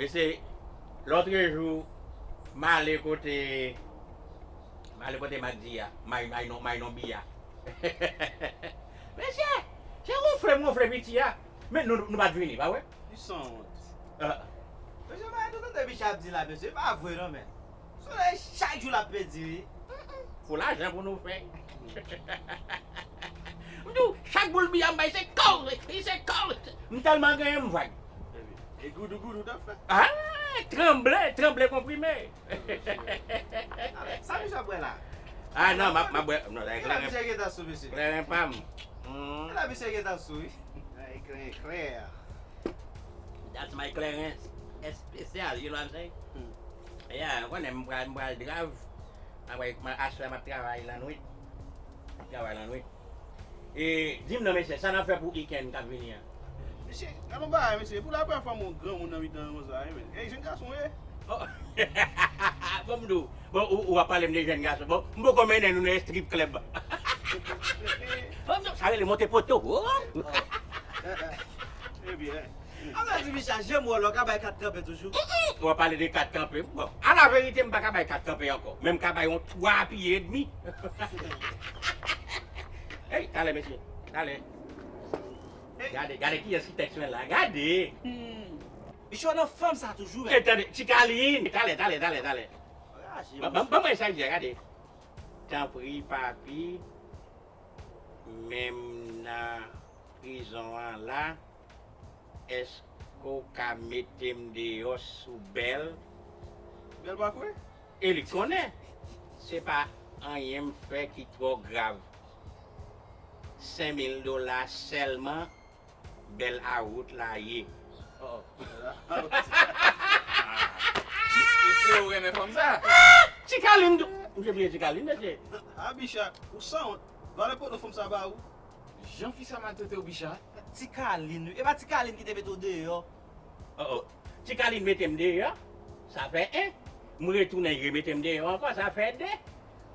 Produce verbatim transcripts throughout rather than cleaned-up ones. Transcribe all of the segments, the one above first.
E se lòtrejou, m ale kote, m ale kote Magdi a, may, may non, may non bi a. Mesye, se wonfle m wonfle piti a. Men nou, nou pa t vini, pa vre? Li sanwont. Ah. Mesye, men tout tande Bicha ap di la, mesye, e pa vre non, men. Solèy chak jou l ap pedi, wi. Pou lajan pou nou fè. M di w, chak boul biyè m bay, se kòw, se kòw. M tèlman genyen, m vag. E goudou goudou t ap fè. Ah, tranble, tranble konprime. Sa misye ap bwè la? Ah, non, m ap, m ap bwè, non, sa e kleren. Misye gentan sou, mesye. Kleren pa m. Hmm. La, misye gentan sou, wi. Sa e kleren, kleren. That's my kleren espesyal, you know what I'm saying? Hmm. Yeah, ou konnen m pral, m pral drive. Apre, aswè m ap travay lannwit. M ap travay lannwit. E, di m non, mesye, sa n ap fè pou weekend k ap vini an? Mesye, gade yon bagay, mesye. Pou lapremyè fwa m wè yon granmoun nan mitan yon sa, wi, men. E, jèn gason, wi. Oh. Bon, m di w, bon, ou, ou ap pale m de jèn gason. Bon, m poko mennen nou nan strip club. Bon, m di w, sa rele monte poto. Oh. Ebyen. An vle di, Bicha, jan m wè w la, w ka bay kat kanpe toujou. Mm, mm. W ap pale de kat kanpe. Bon, alaverite, m pa ka bay kat kanpe ankò. Men m ka bay yon twa pye edmi. Hey, talè, mesye. Talè. Hey. Gade, gade kiyès ki tèks mwen la. Gade. Hmm. Bicha nan fanm sa toujou, men. Hey, tande, Ti Kalin. Talè, talè, talè, talè. Raje, ban, ban, ban mwen sa di a, gade. Tanpri, papi. Menm nan prizon an la, èske w ka mete m deyò sou bèl? Bèl pa kwe? E li konnen se pa anyen m fè ki twò grav. Senk mil dola sèlman, bèl a wout la ye. Oh. Mesye, ou renmen fanm sa? Ah! Ti Kalin tou. M te bliye Ti Kalin, mesye. Ah, Bicha, ou sanwont. Valè poto fanm sa ba ou. Jan fi sa maltrete w, Bicha. Ti Kalin, wi. E pa Ti Kalin ki te mete w deyò. Oh, oh. Ti Kalin mete m deyò. Sa fè en. M retounen, li remete m deyò ankò. Sa fè de.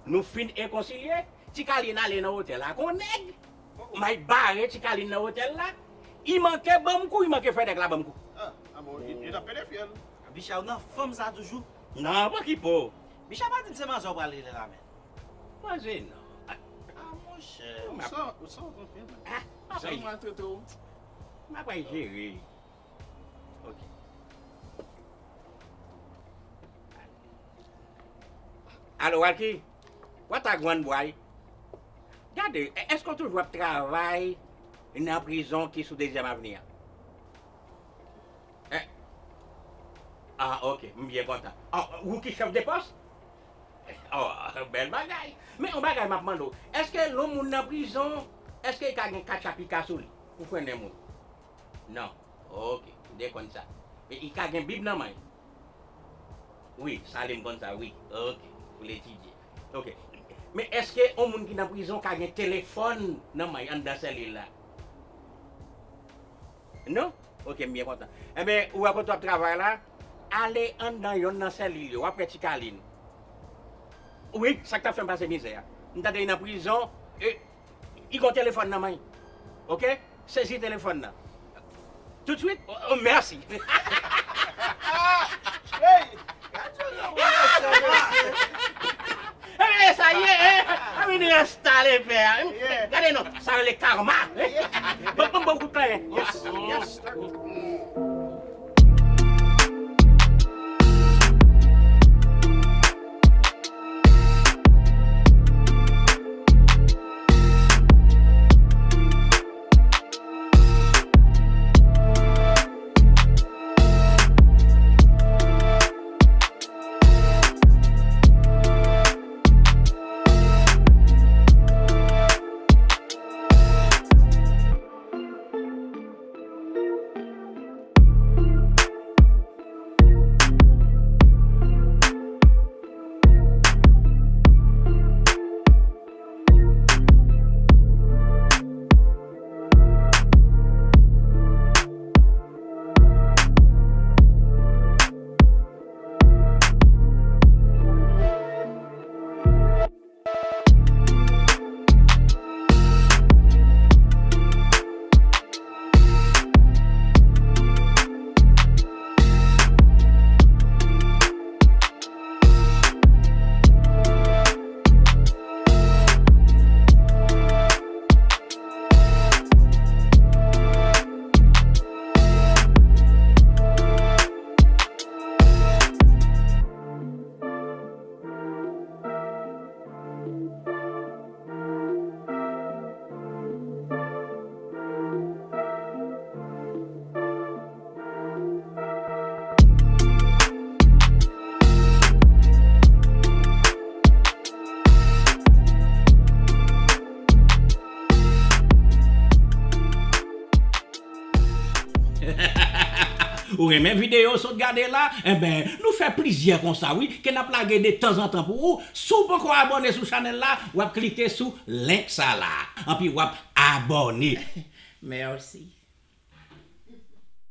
Nou fin rekonsilye. Ti Kalin ale nan otèl ak yon nèg. M al bare Ti Kalin nan otèl la. Li manke ban m kou, li manke fè nèg la ban m kou. Ah, ah bon, li, li t ap pede fyèl. Bicha, ou nan fanm sa toujou? Non, pa okipe w. Bicha, pa di m se manzè w pral rele la, men. Manzè, non. Ah, monchè. Ou sa, ou sa, ou konprann. Ah, jan m maltrete w. M ap jere. Ok. Alo, Walky? What a gwand bway? Gade, e-, èske w toujou ap travay nan prizon ki sou Dezyèm Avni an? Eh. Ah, ok, m byen kontan. Ah, ou ki chèf de pòs? Oh, bèl bagay. Men yon bagay m ap mande w, èske lè yon moun nan prizon, èske li ka gen kat chapika sou li pou frennen moun? Non. Ok, m te konn sa. Men li ka gen Bib nan men l? Wi, Salim konn sa, wi. Ok, pou l etidye. Ok. Men èske yon moun ki nan prizon ka gen telefòn nan men l anndan sèl li la? Non? Ok, m byen kontan. Enben, ou wè kote w ap travay la? Ale anndan yonn nan sèl li yo, w ap wè Ti Kalin. Wi, sa k t ap fè m pase mizè a. M tande li nan prizon, e, li gon telefòn nan men l. Ok? Sezi telefòn nan. Tout swit? Oh, oh, mèsi. Hey! Gad yon granmoun mesye, mesye. Ebyen, sa ye, hein? A vin enstale pè a. Yeah. Gade non, sa rele karma. Yeah. Bon, bon, bon kout plen. Yes, yes. Ou renmen videyo w sot gade la? Enben, nou fè plizyè konsa wi, ke n ap lage de tanzantan pou ou. Si w poko abòne sou chanèl la, w ap klike sou link sa la. Anpi w ap abòne. Mèsi.